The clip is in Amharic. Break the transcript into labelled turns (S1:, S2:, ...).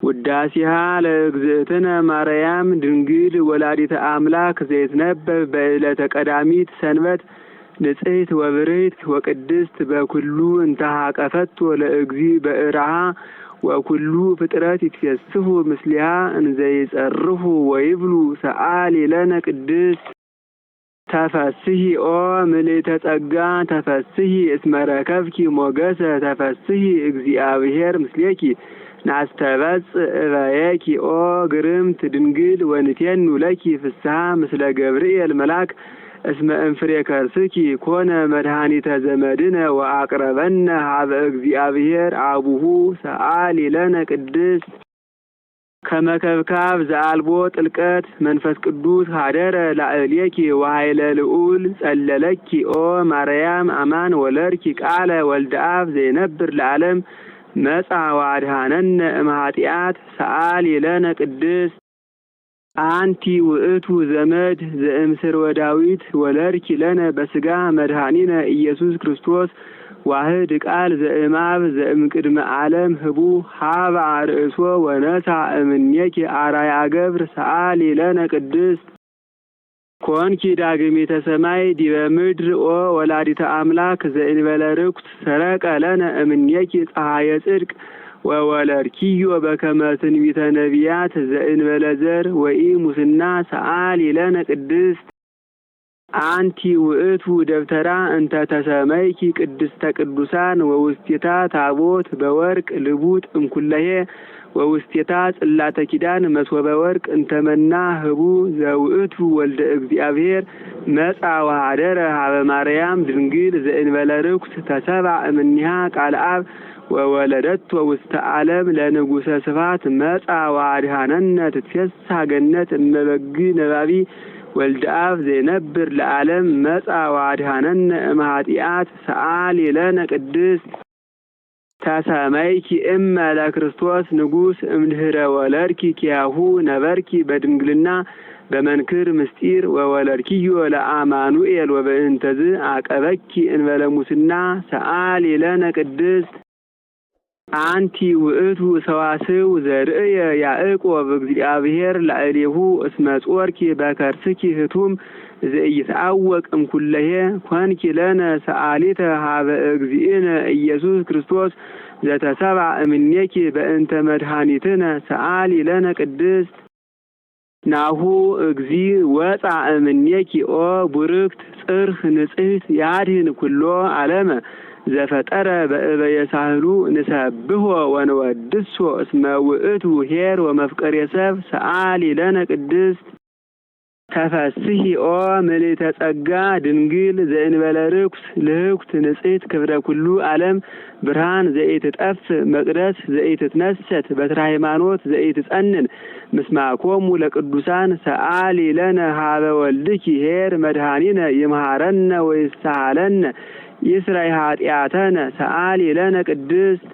S1: ውዳሴሃ ለእግዝእትነ ማርያም ድንግል ወላዲተ አምላክ ዘይትነበብ በዕለተ ቀዳሚት ሰንበት ንጽሕት ወብርህት ወቅድስት በኩሉ እንተሃቀፈቶ ለእግዚ በእርሃ ወኩሉ ፍጥረት ይትፌስሑ ምስሊሃ እንዘይጸርፉ ወይብሉ ሰአሊ ለነ ቅድስት። ተፈስሒ ኦ ምልዕተ ጸጋ፣ ተፈስሒ እስመ ረከብኪ ሞገሰ፣ ተፈስሒ እግዚአብሔር ምስሌኪ። ናስተበጽዕ እበየኪ ኦ ግርምት ድንግል ወንቴኑ ለኪ ፍስሐ ምስለ ገብርኤል መልአክ፣ እስመ እምፍሬ ከርስኪ ኮነ መድኃኒተ ዘመድነ ወአቅረበነ ሀበ እግዚአብሔር አቡሁ። ሰአሊ ለነ ቅድስት። ከመከብካብ ዘአልቦ ጥልቀት መንፈስ ቅዱስ ሀደረ ላዕሌኪ ወኃይለ ልዑል ጸለለኪ፣ ኦ ማርያም አማን ወለድኪ ቃለ ወልደ አብ ዘይነብር ለዓለም መጽአ ወአድኀነነ እምኃጢአት። ሰአሊ ለነ ቅድስት። አንቲ ውእቱ ዘመድ ዘእምስርወ ዳዊት ወለድኪ ለነ በስጋ መድኃኒነ ኢየሱስ ክርስቶስ ዋህድ ቃል ዘእምአብ ዘእምቅድመ ዓለም ህቡ ሀበ ርእሶ ወነሳ እምኔኪ አርአያ ገብር። ሰአሊ ለነ ቅድስት። ኮንኪ ዳግሚተ ሰማይ ዲበ ምድር ኦ ወላዲተ አምላክ ዘእንበለ ርኩስ፣ ሰረቀ ለነ እምኔኪ ፀሐየ ጽድቅ ወወለድኪዮ በከመ ትንቢተ ነቢያት ዘእንበለ ዘር ወኢሙስና። ሰአሊ ለነ ቅድስት። አንቲ ውእቱ ደብተራ እንተ ተሰመይኪ ቅድስተ ቅዱሳን ወውስቴታ ታቦት በወርቅ ልቡጥ እምኩለሄ ወውስቴታ ጽላተ ኪዳን መሶበ ወርቅ እንተመና ህቡ ዘውእቱ ወልደ እግዚአብሔር መጽአ ወኀደረ ሀበ ማርያም ድንግል ዘእንበለ ርኩስ፣ ተሰብአ እምኔሃ ቃለ አብ ወወለደቶ ውስተ ዓለም ለንጉሰ ስብሐት መጽአ ወአድኀነነ። ትትፌሳህ ገነት እመበግ ነባቢ ወልደ አብ ዘይነብር ለዓለም መጽአ ወአድኀነነ እምኃጢአት። ሰአሊ ለነ ቅድስት። ተሰመይኪ እመ ለክርስቶስ ንጉሥ እምድኅረ ወለድኪ ኪያሁ ነበርኪ በድንግልና በመንክር ምስጢር ወወለድኪዮ ለአማኑኤል ወበእንተዝ አቀበኪ እንበለ ሙስና። ሰአሊ ለነ ቅድስት። አንቲ ውእቱ ሰዋስው ዘርእየ ያዕቆብ እግዚአብሔር ላዕሌሁ፣ እስመ ጾርኪ በከርስኪ ህቱም ዘኢይትአወቅ እምኩለሄ፣ ኮንኪ ለነ ሰአሊተ ሀበ እግዚእነ ኢየሱስ ክርስቶስ ዘተሰብአ እምኔኪ በእንተ መድኃኒትነ። ሰአሊ ለነ ቅድስት። ናሁ እግዚ ወፅአ እምኔኪ ኦ ቡርክት ጽርህ ንጽሕት ያድህን ኩሎ ዓለመ ዘፈጠረ በእበየ ሳህሉ፣ ንሰብሖ ወንወድሶ እስመ ውእቱ ኄር ወመፍቀሬ ሰብ። ሰአሊ ለነ ቅድስት። ተፈስሒ ኦ ምልዕተ ጸጋ ድንግል ዘእንበለ ርኩስ፣ ልህኩት ንጽሕት ክብረ ኩሉ ዓለም፣ ብርሃን ዘኢትጠፍ፣ መቅደስ ዘኢትትነሰት፣ በትረ ሃይማኖት ዘኢትጸንን ምስማኮሙ ለቅዱሳን፣ ሰአሊ ለነ ሀበ ወልድኪ ኄር መድኃኒነ ይምሃረነ ወይሳሃለነ ይስራይ ኃጢአተነ። ሰአሊ ለነ ቅድስት።